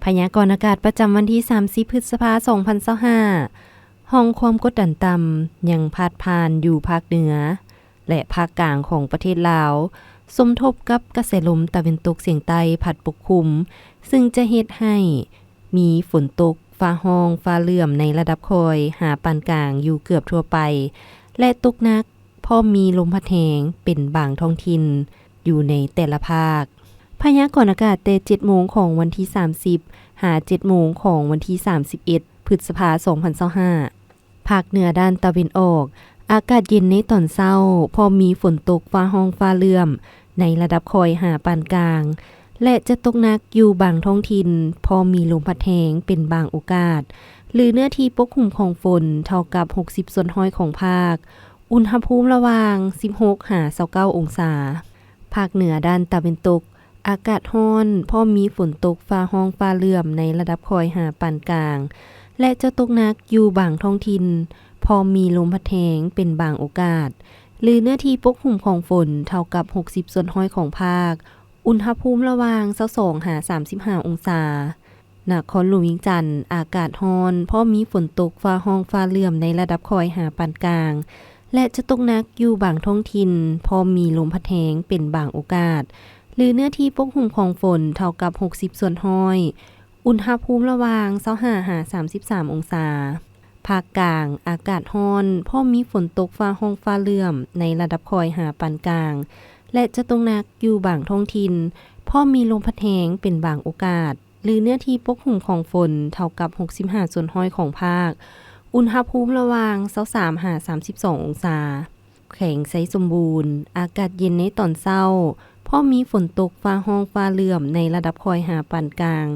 ພະຍາກອນອາກາດປະຈຳວັນທີສາມສິບ ພຶດສະພາ ສອງພັນຊາວຫ້າ. ຮ່ອງຄວາມກົດດັນຕ່ຳຍັງພາດຜ່ານຢູ່ພາກເໜືອ ແລະ ພາກກາງຂອງປະເທດລາວ, ສົມທົບກັບກະແສລົມຕາເວັນຕົກສຽງໃຕ້ພັດປົກຄຸມ, ຊຶ່ງຈະເຮັດໃຫ້ມີຝົນຕົກ, ຟ້າຮ້ອງ, ຟ້າເຫຼື້ອມໃນລະດັບຄ່ອຍຫາປານກາງຢູ່ເກືອບທົ່ວໄປ ແລະ ຕົກໜັກ, ພ້ອມມີລົມພັດແຮງເປັນບາງທ້ອງຖິ່ນຢູ່ໃນແຕ່ລະພາກ. ພະຍາກອນອາກາດແຕ່ເຈັດໂມງຂອງວັນທີສາມສິບ ຫາເຈັດໂມງຂອງວັນທີສາມສິບເອັດ ພຶດສະພາ ສອງພັນຊາວຫ້າ. ພາກເໜືອດ້ານຕາເວັນອອກ, ອາກາດເຢັນໃນຕອນເຊົ້າ, ພ້ອມມີຝົນຕົກ, ຟ້າຮ້ອງ, ຟ້າເຫຼື້ອມ ໃນລະດັບຄ່ອຍຫາປານກາງ ແລະ ຈະຕົກໜັກຢູ່ບາງທ້ອງຖິ່ນ, ພ້ອມມີລົມພັດແຮງເປັນບາງໂອກາດ, ຫຼື ເນື້ອທີ່ປົກຄຸມຂອງຝົນເທົ່າກັບຫົກສິບສ່ວນຮ້ອຍຂອງພາກ, ອຸນຫະພູມລະຫວ່າງສິບຫົກຫາຊາວເກົ້າອົງສາ. ພາກເໜືອດ້ານຕາເວັນຕົກ, ອາກາດຮ້ອນ, ພ້ອມມີຝົນຕົກ, ຟ້າຮ້ອງ, ຟ້າເຫຼື້ອມ ໃນລະດັບຄ່ອຍຫາປານກາງ ແລະ ຈະຕົກໜັກຢູ່ບາງທ້ອງຖິ່ນ, ພ້ອມມີລົມພັດແຮງເປັນບາງໂອກາດ, ຫຼື ເນື້ອທີ່ປົກຄຸມຂອງຝົນເທົ່າກັບຫົກສິບສ່ວນຮ້ອຍຂອງພາກ, ອຸນຫະພູມລະຫວ່າງຊາວສອງຫາສາມສິບຫ້າອົງສາ. ນະຄອນຫຼວງວຽງຈັນ, ອາກາດຮ້ອນ, ພ້ອມມີຝົນຕົກ, ຟ້າຮ້ອງ, ຟ້າເຫຼື້ອມ ໃນລະດັບຄ່ອຍຫາປານກາງ ແລະ ຈະຕົກໜັກຢູ່ບາງທ້ອງຖິ່ນ, ພ້ອມມີລົມພັດແຮງເປັນບາງໂອກາດ, ຫຼື ເນື້ອທີ່ປົກຄຸມຂອງຝົນເທົ່າກັບຫົກສິບສ່ວນຮ້ອຍ, ອຸນຫະພູມລະຫວ່າງຊາວຫ້າຫາສາມສິບສາມອົງສາ. ພາກກາງ, ອາກາດຮ້ອນ, ພ້ອມມີຝົນຕົກ, ຟ້າຮ້ອງ, ຟ້າເຫຼື້ອມ ໃນລະດັບຄ່ອຍຫາປານກາງ ແລະ ຈະຕົກໜັກຢູ່ບາງທ້ອງຖິ່ນ, ພ້ອມມີລົມພັດແຮງເປັນບາງໂອກາດ, ຫຼື ເນື້ອທີ່ປົກຄຸມຂອງຝົນເທົ່າກັບຫົກສິບຫ້າສ່ວນຮ້ອຍຂອງພາກ, ອຸນຫະພູມລະຫວ່າງຊາວສາມຫາສາມສິບສອງອົງສາ. ແຂວງໄຊສົມບູນ, ອາກາດເຢັນໃນຕອນເຊົ້າ, ພ້ອມມີຝົນຕົກ, ຟ້າຮ້ອງ, ຟ້າເຫຼື້ອມ ໃນລະດັບຄ່ອຍຫາປານກາງ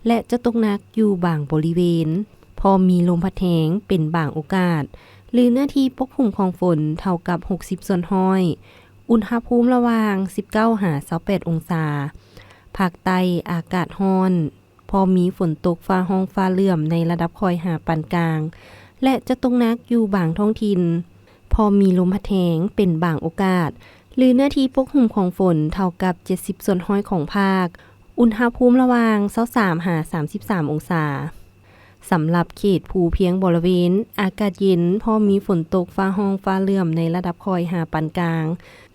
ແລະ ຈະຕົກໜັກຢູ່ບາງບໍລິເວນ, ພ້ອມມີລົມພັດແຮງເປັນບາງໂອກາດ, ຫຼື ເນື້ອທີ່ປົກຄຸມຂອງຝົນເທົ່າກັບຫົກສິບສ່ວນຮ້ອຍ, ອຸນຫະພູມລະຫວ່າງສິບເກົ້າຫາຊາວແປດອົງສາ. ພາກໃຕ້, ອາກາດຮ້ອນ, ພ້ອມມີຝົນຕົກ, ຟ້າຮ້ອງ, ຟ້າເຫຼື້ອມ ໃນລະດັບຄ່ອຍຫາປານກາງ ແລະ ຈະຕົກໜັກຢູ່ບາງທ້ອງຖິ່ນ, ພ້ອມມີລົມພັດແຮງເປັນບາງໂອກາດ, ຫຼື ເນື້ອທີ່ປົກຄຸມຂອງຝົນເທົ່າກັບເຈັດສິບສ່ວນຮ້ອຍຂອງພາກ, ອຸນຫະພູມລະຫວ່າງຊາວສາມຫາສາມສິບສາມອົງສາ. ສຳລັບເຂດພູພຽງບໍລະເວນ, ອາກາດເຢັນ, ພ້ອມມີຝົນຕົກ, ຟ້າຮ້ອງ, ຟ້າເຫຼື້ອມ ໃນລະດັບຄ່ອຍຫາປານກາງ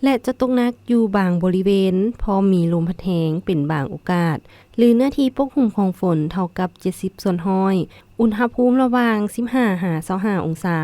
ແລະ ຈະຕົກໜັກຢູ່ບາງບໍລິເວນ, ພ້ອມມີລົມພັດແຮງເປັນບາງໂອກາດ, ຫຼື ເນື້ອທີ່ປົກຄຸມຂອງຝົນເທົ່າກັບເຈັດສິບສ່ວນຮ້ອຍ, ອຸນຫະພູມລະຫວ່າງສິບຫ້າຫາຊາວຫ້າອົງສາ.